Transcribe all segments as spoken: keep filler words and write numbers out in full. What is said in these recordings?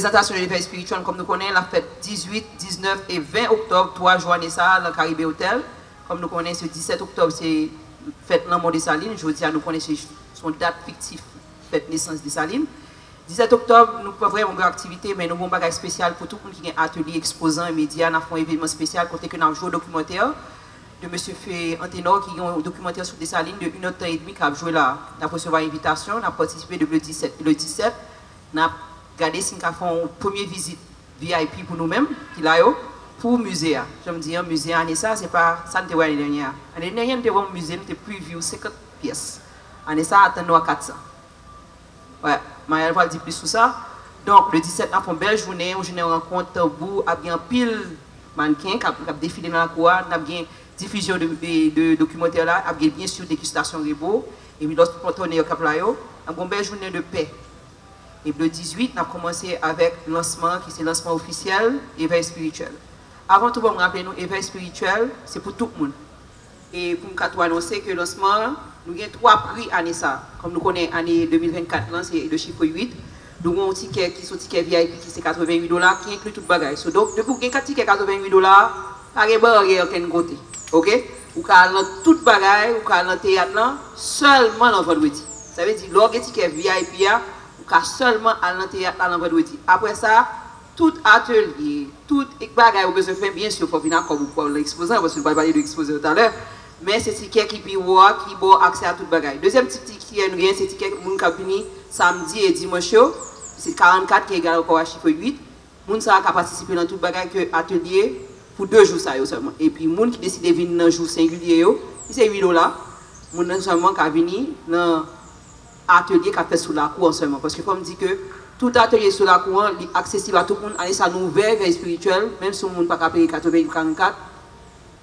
Prezantasyon de Evèy Espirityèl, kòm nou konnen, l ap fèt dizuit, diznèf e ven oktòb, twa jou ane sa a, nan Karibe Hotel. Kòm nou konnen, se disèt oktòb, se fèt lanmò Desalin. Jodi a, nou konnen se, se yon dat fiktif, fèt nesans Desalin. Disèt oktòb, nou pa vrèman gen aktivite, men nou gen yon bagay espesyal pou tout moun ki gen atelye, ekspozan, medya. N ap fè yon evenman espesyal kote ke n ap jwe yon dokimantè de mesye Fe Antenor ki gen yon dokimantè sou Desalin de inèdtan edmi k ap jwe la. N ap resevwa envitasyon, n ap patisipe depi le disèt. Le disèt, n ap gade si n ka fè yon premye vizit V I P pou nou menm ki la yo, pou mize a. Jan m di an, mize a ane sa, se pa sa n te wè ane dènyè a. Ane dènyè, n te wè yon mize, nou te preview senkant pyès. Ane sa, atann nou a kat san. Wè, Mariel pral di plis sou sa. Donk, le disèt, n ap fè yon bèl jounen, yon jounen rankont, tanbou, ap gen anpil mannken k ap, k ap defile nan lakou a, n ap gen difizyon de, de, de dokimantè la, ap gen byen si degustasyon rebo, epi lòt kontenè k ap la yo, n ap gen yon bèl jounen de pè. Epi le dizuit, n ap kòmanse avèk lansman an, ki se lansman ofisyèl Evèy Espirityèl. Avan tou, ban m raple nou, Evèy Espirityèl, se pou tout moun. E pou m ka tou anonse ke lansman an, nou gen twa pri ane sa a. Kòm nou konnen, ane de mil vennkat lan, se le chiffre uit. Nou gen yon tikè ki se yon tikè V I P ki se katrevenn uit dola, ki enkli tout bagay. So, donk, depi w gen kat tikè katrevenn uit dola, pa gen baryè okenn kote. Oke? Ou ka al nan tout bagay, ou ka al nan teyat lan, sèlman nan vandredi. Sa vle di, lè w gen tikè V I P a, ou ka sèlman al nan teyat la nan vandredi. Apre sa, tout atelye, tout bagay ou bezwen fè, byen si fò w vin ak kòb ou pou al nan ekspozan, paske nou pral pale de ekspozan talè. Men se tikè ki pi wo a ki ba w aksè a tout bagay. Dezyèm tip tikè nou genyen, se tikè moun k ap vini samdi e dimanch yo. Se karannkat ki egal ankò a chif uit. Moun sa a ka patisipe nan tout bagay ke atelye pou de jou sa yo sèlman. Epi moun ki deside vin nan jou sengilye yo, ki se uit dola, moun nan sèlman ka vini nan atelye k ap fèt sou lakou an sèlman. Paske fò m di ke tout atelye sou lakou an, li aksesib a tout moun. Ane sa, nou ouvè Evèy Espirityèl, menm si yon moun pa ka peye katrevenn karannkat,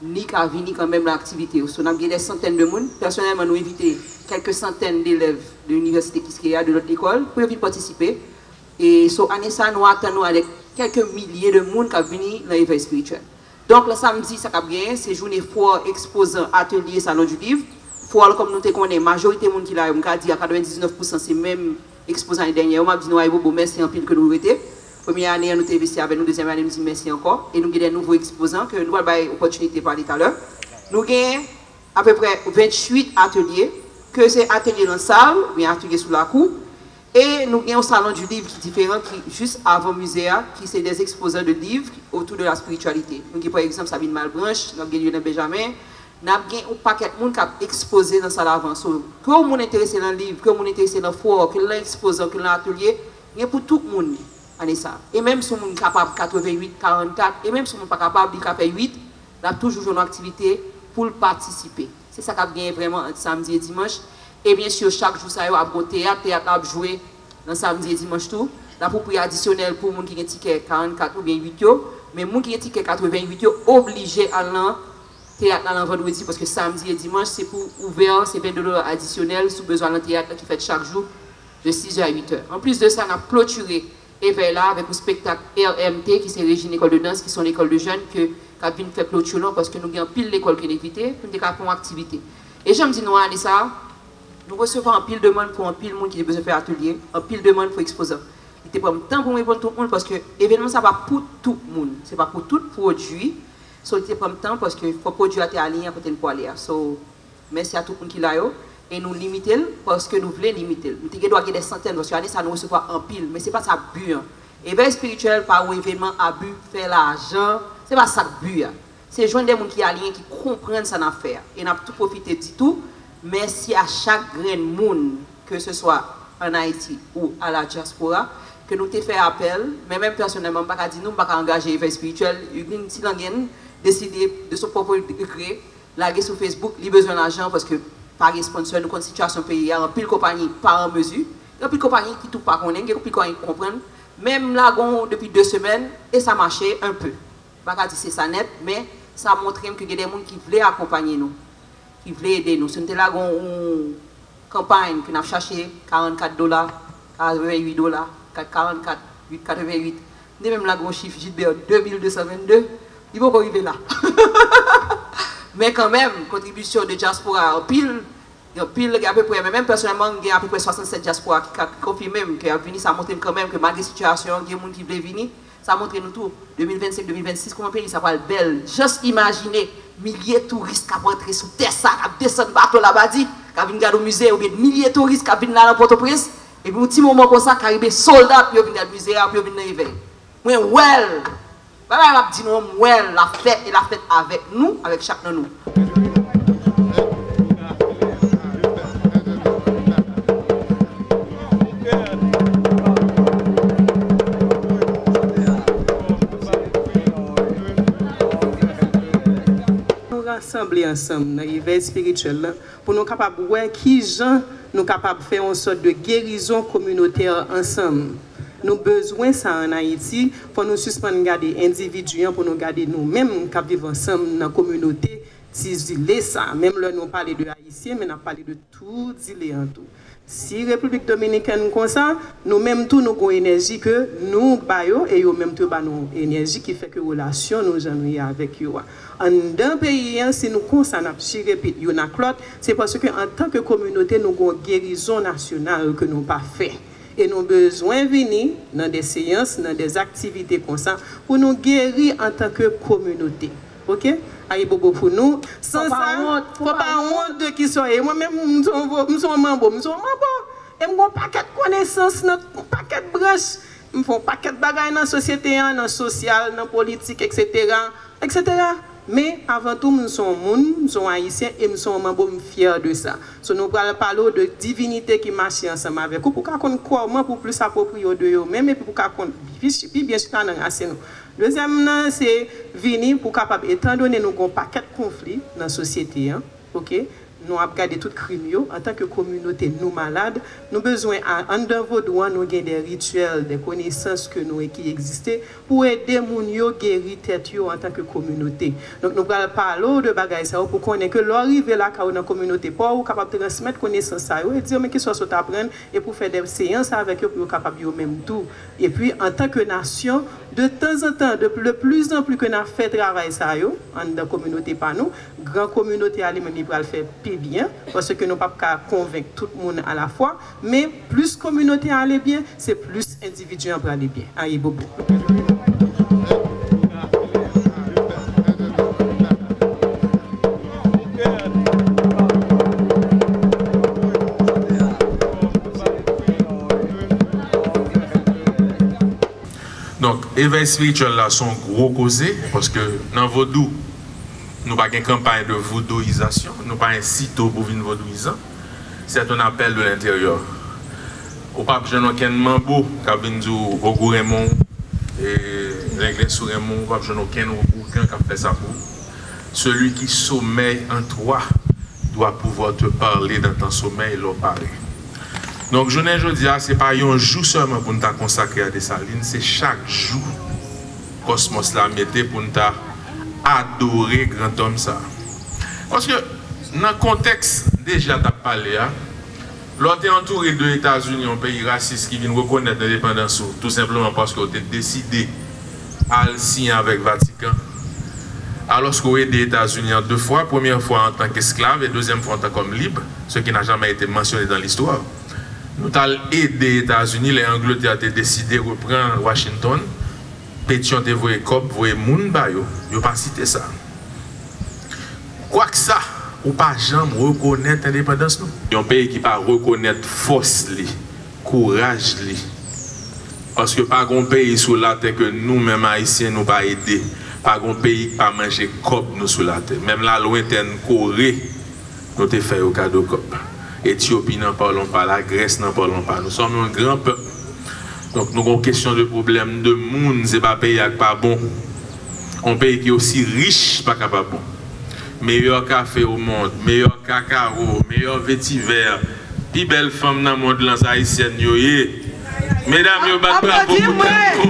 li ka vini kanmenm nan aktivite yo. So, n ap gen dè santèn de moun. Pèsonèlman, nou envite kèlke santèn delèv de Linivèsite Kiskeya, de lòt lekòl, pou yo vin patisipe. E so, ane sa, nou atann nou avèk kèlke milye de moun k ap vini nan Evèy Espirityèl. Donk, le samdi, sa k ap genyen, se jounen fwò ekspozan atelye Salon du Livre. Fwò, kòm nou te konnen, majorite moun ki la yo, m ka di a katrevendiznèf pousan, se menm ekspozan ane dènyè yo. M ap di nou, Ayibobo, mèsi anpil ke nou rete. Premye ane an, nou te envesti avè nou, dezyèm ane, m di mèsi ankò. E nou gen de nouvo ekspozan ke nou pral bay opòtinite pale talè. Nou gen apeprè venntuit atelye, ke se atelye nan sal, oubyen atelye sou lakou. E nou gen yon Salon du Livre ki diferan, ki jis avan mize a, ki se des exposants de livres autour de la spiritualité. Nou gen, pa egzanp, Sabine Malbranche, n ap gen Lionel Benjamin, n ap gen yon pakèt moun k ap ekspoze nan sal avan. So, ke yon moun enterese nan liv, ke yon moun enterese nan fwò, ke l nan ekspozan, ke l nan atelye, gen pou tout moun ane sa. E menm si yon moun kapab katrevenn uit, karannkat, e menm si yon moun pa kapab, li ka fè uit, l ap toujou jwenn yon aktivite pou l patisipe. Se sa k ap genyen vrèman ant samdi e dimanch. E byen si, chak jou sa yo ap gon teyat, teyat la ap jwe nan samdi e dimanch tou. L ap pou pri adisyonèl pou moun ki gen tikè karannkat oubyen uit yo. Men moun ki gen tikè katrevenn uit yo oblije al nan teyat la nan vandredi, paske samdi e dimanch se pou ouvè, se vennde dola adisyonèl si w bezwen al nan teyat la ki fèt chak jou de sizè a uitè. Anplis de sa, n ap klotire evèy la avèk yon spektak R M T, ki se Rejin Lekòl de Dans, ki se yon lekòl de jèn ke, k ap vin fè kloti lan, paske nou gen anpil lekòl ke n envite pou n te ka fè yon aktivite. E jan m di nou an, ane sa a, nou resevwa anpil demann pou anpil moun ki te bezwen fè atelye, anpil demann pou ekspozan. Li te pran m tan pou m reponn tout moun, paske evènman sa pa pou tout moun, se pa pou tout pwodui. So, li te pran m tan, paske fò pwodui a te aliyen a kote n pou ale a. So, mèsi a tout moun ki la yo. E nou limite l, paske nou vle limite l. Nou te gen dwa gen dè santèn, paske ane sa nou resevwa anpil, men se pa sa bi an. Evèy espirityèl pa yon evènman a bi fè lajan, se pa sa k bi a. Se jwenn de moun ki aliyen, ki konprann sa n ap fè a. E n ap tou pwofite di tou, mèsi a chak grenn moun, ke se swa ann Ayiti ou a la dyaspora, ke nou te fè apèl, men menm pèsonèlman, m pa ka di nou, m pa ka angaje evèy espirityèl, Huguine Tilangen deside de son pwòp gré lage sou Facebook, li bezwen lajan paske pa gen sponsor, nou konn sitiyasyon peyi a, anpil konpayi pa an mezi, gen anpil konpayi ki tou pa konnen, gen anpil konpayi ki konprann, men m lage yon depi de semèn e sa mache un peu. M pa ka di se sa nèt, men sa montre m ke gen de moun ki vle akonpanye nou, ki vle ede nou. Si nou te lage yon, yon kanpay ke n ap chache karannkat dola, katrevenn uit dola, kat, karannkat, uit, katrevenn uit, m te menm lage yon chif Gilbert de mil de san vennde, li poko rive la. Men kanmenm, kontribisyon de dyaspora a anpil, Gen anpil, gen apeprè, men menm pèsonèlman, gen apeprè swasannsèt dyaspora ki ka konfime m ke y ap vini, sa montre m kanmenm ke malgre sitiyasyon an, gen moun ki vle vini. Sa montre nou tou, de mil vennsenk, de mil vennsis, kòman peyi sa pral bèl. Just imajine milye touris k ap antre sou tè sa, k ap desann bato Labadi, k ap vin gade yon mize, oubyen milye touris k ap vin la nan Pòtoprens, epi yon ti moman konsa, Karibe sold out pou yo vin gade mize a, pou yo vin nan evè. Mwen wè l! Bagay m ap di nou an, m wè l ap fèt, e l ap fèt avèk nou, avèk chak nan nou. Nou rasanble ansanm nan evè espirityèl la pou nou kapab wè kijan nou kapab fè yon sòt de gerizon kominotè ansanm. Nou bezwen sa ann Ayiti, fò nou sispann gade endividi an pou nou gade nou menm k ap viv ansanm nan kominote ti zile sa. Menm lè nou pale de Ayisyen, men n ap pale de tout zile an tou. Si Repiblik Dominikèn konsa, nou menm tou nou gon enèji ke nou ba yo, e yo menm tou yo ba nou enèji ki fè ke relasyon nou jan nou ye avèk yo a. Anndan peyi an, si nou konsa n ap chire pit youn ak lòt, se paske antanke kominote nou gon gerizon nasyonal ke nou pa fè. E nou bezwen vini nan de seyans, nan de aktivite konsa pou nou geri antanke kominote. Oke? Ayibobo pou nou. San sa, fò pa wont de ki sa w ye. Mwen menm, m se yon vo-, m se yon manbo, m se yon manbo. E m gen yon pakèt konesans nan yon pakèt branch. M fè yon pakèt bagay nan sosyete an, nan sosyal, nan politik, etsetera, etsetera. Men, avan tou, m se yon moun, m se yon Ayisyen, e m se yon manbo, m fyè de sa. So, nou pral pale w de divinite ki mache ansanm avèk ou, pou w ka konn kòman pou w plis apwopriye w de yo menm, epi pou w ka konn pi, pi byen chita nan rasin ou. Dezyèm nan, se vini pou w kapab, etandone nou gen yon pakèt konfli nan sosyete an, oke? Nou ap gade tout krim yo, antanke kominote, nou malad, nou bezwen, a, anndan vodou an, nou gen de rityèl, de konesans ke nou, ki egziste, pou ede moun yo geri tèt yo antanke kominote. Donk, nou pral pale w de bagay sa yo pou konnen ke lè w rive lakay ou nan kominote pa w, ou kapab transmèt konesans sa yo e di yo, men kisa w sot aprann, e pou fè de seyans avèk yo pou yo kapab yo menm tou. Epi, antanke nasyon, de tanzantan, de, de plus en plus ke n ap fè travay sa yo anndan kominote pa nou, gran kominote a li menm li pral fè pi byen, paske nou p ap ka konvenk tout moun alafwa, men plis kominote a ale byen, se plis endividi an prale byen. Ayibobo. Donk, evè espirityèl la se yon gwo koze, paske nan vodou, nou pa gen kanpay de vodouyizasyon, nou pa ensite w pou vin vodouyizan. C'est un appel de l'intérieur. Ou p ap jwenn okenn manbo k ap vin di w ogou renmen w, e, lenglen sou renmen w, ou p ap jwenn okenn ougan k ap fè sa pou ou. Celui qui sommeille en toi doit pouvoir te parler dans ton sommeil lè w pare. Donk, jounen jodi a, se pa yon jou sèlman pou n ta konsakre a Desalin, se chak jou kòsmòs la mete pou n ta adore grandòm sa a. Paske, nan kontèks deja t ap pale a, lè w te antoure de Etazini, yon peyi rasis ki vin rekonèt endepandans ou, tou senpleman paske w te deside al siyen avèk Vatikan, alòske w ede Etazini an de fwa, premyè fwa antanke esklav e dezyèm fwa antan kòm lib, ce qui n'a jamais été mentionné dans l'histoire. Nou t al ede Etazini lè Angletè te deside reprann Washington. Petyon te voye kòb, voye moun ba yo. Yo pa site sa. Kwaksa, ou pa janm rekonèt endepandans nou. Yon peyi ki pa rekonèt fòs li, kouraj li. Paske pa gon peyi sou latè ke nou menm Ayisyen nou pa ede. Pa gon peyi ki pa manje kòb nou sou latè. Menm lalwentèn Kore, nou te fè yo kado kòb. Etyopi n'en parlons pas, la Grèce n'en parlons pas. Nous sommes un grand peuple. Donk, nou gon kesyon de pwoblèm de moun, se pa peyi a k pa bon. Yon peyi ki osi rich pa ka pa bon. Meyè kafe o mond, meyè kakao, meyè vetivè, pi bèl fanm nan mond lan, se ayisyèn yo ye. Medam yo, bat bravo pou tèt yo.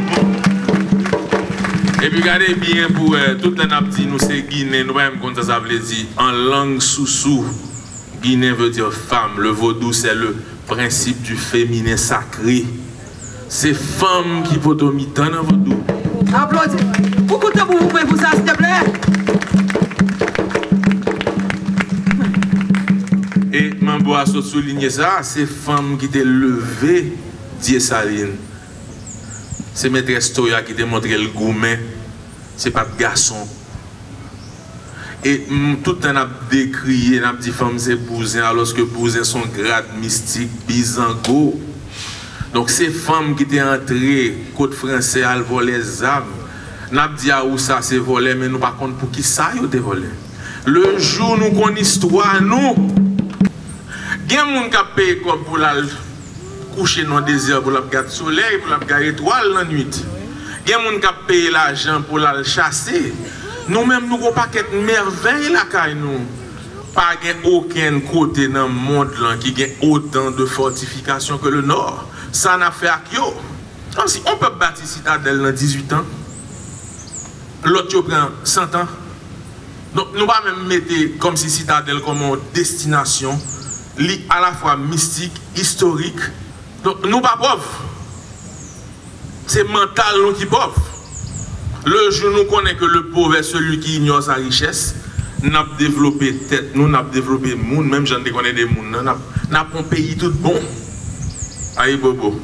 Epi gade byen pou wè, tout lè n ap di nou se Ginen, nou pa menm konn sa sa vle di. An lang sousou, Ginen veut dire femme. Le vodou, c'est le principe du féminin sacré. Se fanm ki poto mitan nan vodou. Aplodi. Ou koute pou mwen pou sa, silteplè? E Ou a sot soulinye sa, se fanm ki te leve Dyesalin. Se metrès Toya ki te montre l goumen. Se pa t gason. E m, tout tan n ap dekriye, n ap di fanm se bouzen, alòske bouzen se yon grad mistik, bizango. Donk, se fanm ki te antre kot Franse al vòlè zam. N ap di Awousa se vòlè, men nou pa konn poukisa yo te vòlè. Le jou nou konn istwa nou, gen moun k ap peye kòb pou l al kouche nan dezè, pou l ap gad solèy, pou l ap gad etwal nan nwit. Gen moun k ap peye lajan pou l al chase. Nou menm, nou gon pakèt mèvèy lakay nou. Pa gen okenn kote nan mond lan ki gen otan de fortification que le Nord. Sa n ap fè ak yo? Kòmsi yon pèp bati Sitadèl nan dizuit an, lòt yo pran san tan. Donk, nou pa menm mete kòmsi Sitadèl kòm yon destinasyon. Li alafwa mistik, istorik. Donk, nou pa pòv. Se mantal nou ki pòv. Le jou nou konnen ke le pauvre est celui qui ignore sa richesse, n ap devlope tèt nou, n ap devlope moun, menm jan n te konnen de moun nan, n ap, n ap yon peyi tout bon. Ayibobo.